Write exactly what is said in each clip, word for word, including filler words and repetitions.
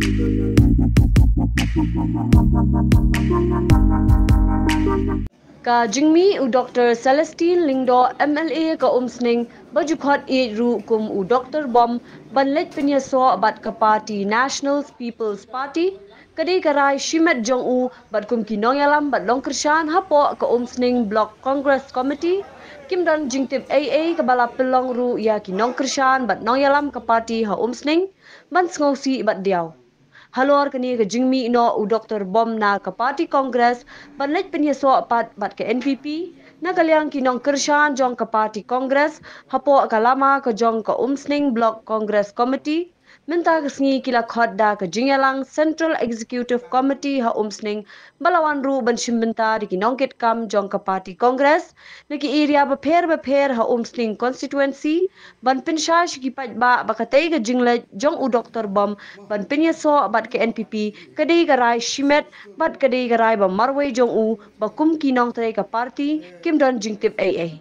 Ka jingmih u Doctor Celestine Lyngdoh, M L A ka Umsning, ba ju khot ïeit ruh kum u Doctor Bom, ban leit pynïasoh bad ka party National People's Party, ka dei ka rai shimet jong u bad kum ki nongïalam bad longkyrshan hapoh ka Umsning Block Congress Committee, kim don jingtip ei ei kaba la pynlong ruh ïa ki nongkyrshan bad nongïalam ka party ha Umsning ban sngewsih bad diaw. Halor kane ka jingmih noh u Doctor Bom na ka party Congress ban leit pynïasoh pat bad ka N P P, na ka liang ki nongkyrshan jong ka party Congress hapoh ka lama ka jong ka Umsning Block Congress Committee, mynta ka sngi ki la khot da ka jingïalang Central Executive Committee ha Umsning, ba la wan ruh ban shim bynta da ki nongkitkam jong ka party Congress na ki area bapher bapher ha Umsning constituency, ban pynshai sha ki paidbah ba katei ka jingleit jong u Doctor Bom ban pynïasoh bad ka N P P ka dei ka rai shimet bad ka dei ka rai ba marwei jong u, ba kum ki nongtrei ka party kim don jingtip ei ei.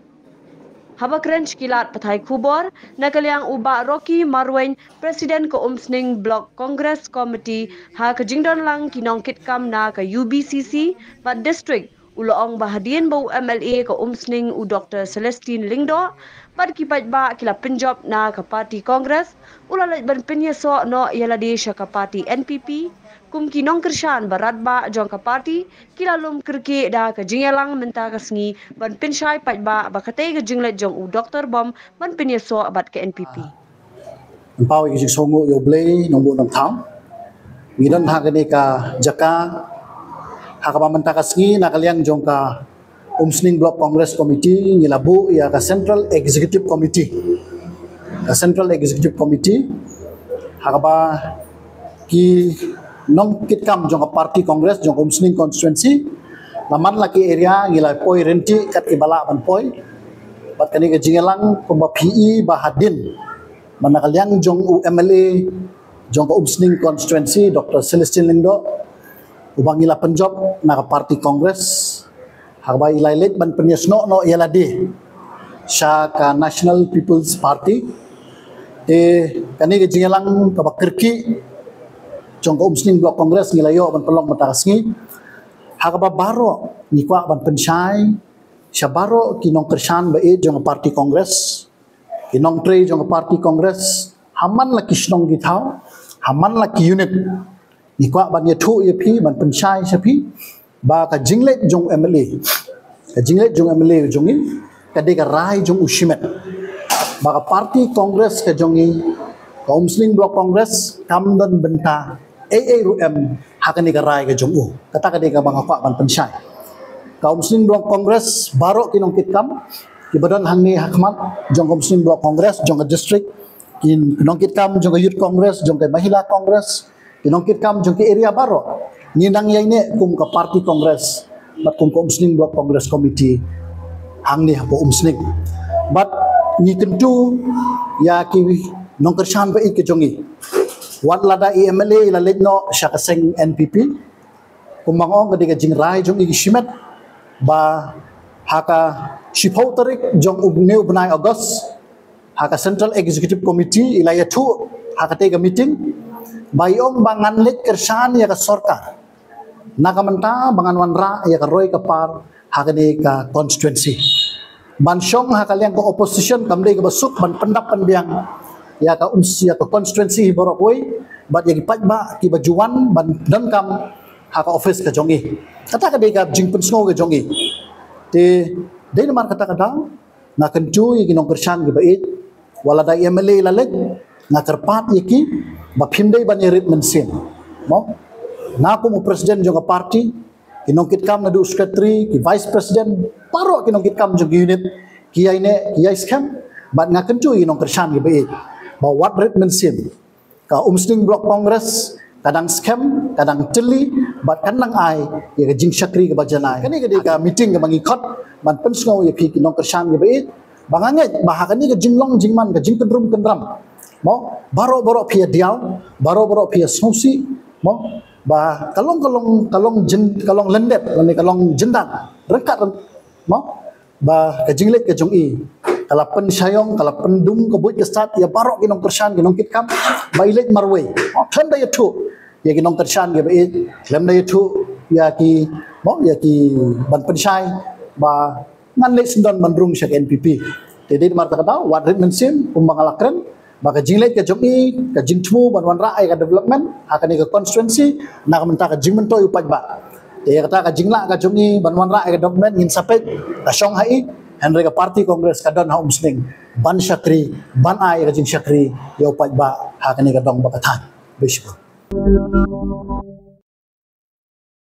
Haba kren sha ki lad pathai khubor, na ka liang u Bah Rocky Marwein, President ka Umsning Block Congress Committee, ha ka jingdon lang ki nongkitkam na ka U B C C bad district, u la ong ba hadien ba u M L A ka Umsning u Doctor Celestine Lyngdoh bad ki paidbah ki la pynjop na ka party Congress, u la leit ban pynïasoh noh ïa lade sha ka party N P P, kum ki nongkyrshan ba radbah jong ka party ki la lum kyrkieh da ka jingïalang mynta ka sngi ban pynshai paidbah ba katei ka jingleit jong u Doctor Bom ban pynïasoh bad ka N P P. Ngi paw ïa ka jingsngewnguh ïa U Blei Nongbuh Nongthaw. Ngi don ha kane ka jaka ha kaba mynta ka sngi na ka liang jong ka Umsning Block Congress Committee ngi la buh ïa ka Central Executive Committee. Ka Central Executive Committee ha kaba ki nongkitkam jong ka party Congress jong ka Umsning constituency, la man la ki area ngi la poi ryntih kat kiba lah ban poi. Bad kane ka jingïalang kumba phi i ba hadien, man na ka liang jong u M L A jong ka Umsning constituency, Doctor Celestine Lyngdoh, uba ngi la pynjop na ka party Congress, ha kaba i la leit ban pynïasnoh noh ïa lade sha ka National People's Party. Te kane ka jingïalang kaba kyrkieh jong ka Umsning Block Congress ngi la ïoh ban pynlong mynta ka sngi. Ha kaba baroh ngi kwah ban pynshai sha baroh ki nongkyrshan ba ïeit jong ka party Congress, ki nongtrei jong ka party Congress ha man la ki shnong ki thaw, ha man la ki unit. Ngi kwah ban ïathuh ïa phi, ban pynshai sha phi ba ka jingleit jong u M L A, ka jingleit jong u M L A jong ngi ka dei ka rai jong u shimet. Ba ka party Congress ka jong ngi, ka Umsning Block Congress, kam don bynta ei ei ruh em ha kane ka rai ka jong u. Kata ka dei kaba nga kwah ban pynshai. Ka Umsning Block Congress, baroh ki nongkitkam kiba don hangne ha khmat jong ka Umsning Block Congress jong ka district, ki nongkitkam jong ka Youth Congress, jong ka Mahila Congress, ki nongkitkam jong ki area baroh, ngi nang ïaineh kum ka party Congress bad kum ka Umsning Block Congress Committee hangne hapoh Umsning. Bad ngi kyntu ïa ki nongkyrshan ba ïeit ka jong ngi, wat lada i M L A i la leit noh sha ka seng N P P, kumba nga ong ka dei ka jingrai jong i ki shimet ba ha ka shiphew tarik jong une u bnai August, ha ka Central Executive Committee i la ïathuh ha katei ka meeting ba i ong ba ngan leit kyrshan ïa ka sorkar na ka bynta ba ngan wanrah ïa ka roi ka par ha kane ka constituency. Ban shong ha ka liang ka opposition kam dei kaba suk ban pyndap pynbiang ïa ka Umsning, ïa ka constituency baroh kawei bad ïa ki paidbah kiba ju wan ban donkam ha ka office ka jong i. Kata ka dei ka jingpynsngew ka jong i. Te dei namar kata ka daw nga kyntu ïa ki nongkyrshan kiba ïeit, wat lada i M L A i la leit, nga kyrpad ïa ki ba phim dei ban ïarit mynsiem. Mo, nga kum u president jong ka party, ki nongkitkam naduh secretary, ki vice president, baroh ki nongkitkam jong ki unit, ki ïaineh, ki ïai skhem. Bad nga kyntu ïa ki nongkyrshan kiba ïeit ba wat rit mynsiem. Ka Umsning Block Congress ka dang skhem, ka dang tylli bad kan dang ai ïa ka jingshakri kaba janai. Kane ka dei ka meeting kaba ngi khot ban pynsngew ïa phi ki nongkyrshan kiba ïeit ba nga ngeit ba ha kane ka jinglong jingman, ka jingkyndrum kyndram, mo, baroh baroh phi ïa diaw, baroh baroh phi ïa sngewsih, mo, ba ka long, ka long, ka long jin, ka long lyndet lane ka long jyndan ryngkat, mo, ba ka jingleit ka jong i ka la pynshaiong, ka la pyndum ka buit ka stad ïa baroh ki nongkyrshan, ki nongkitkam ba i leit marwei. Mo, khlem da ïathuh ïa ki nongkyrshan kiba ïeit, lem da ïathuh ïa ki, mo, ïa ki ban pynshai ba ngan leit sngewdon ban rung sha ka N P P. Te dei namar kata ka daw, wat rit mynsiem, kumba nga la kren, ba ka jingleit ka jong i, ka jingthmu ban wanrah ïa ka development ha kane ka constituency, na ka bynta ka jingmyntoi u paidbah. Te ïa kata ka jinglah ka jong i ban wanrah ïa ka development, ngin sa peit ka shong ha i, hynrei ka party Congress ka don ha Umsning ban shakri, ban ai ïa ka jingshakri ïa u paidbah ha kane ka dong ba ka thaiñ. Khublei shibun.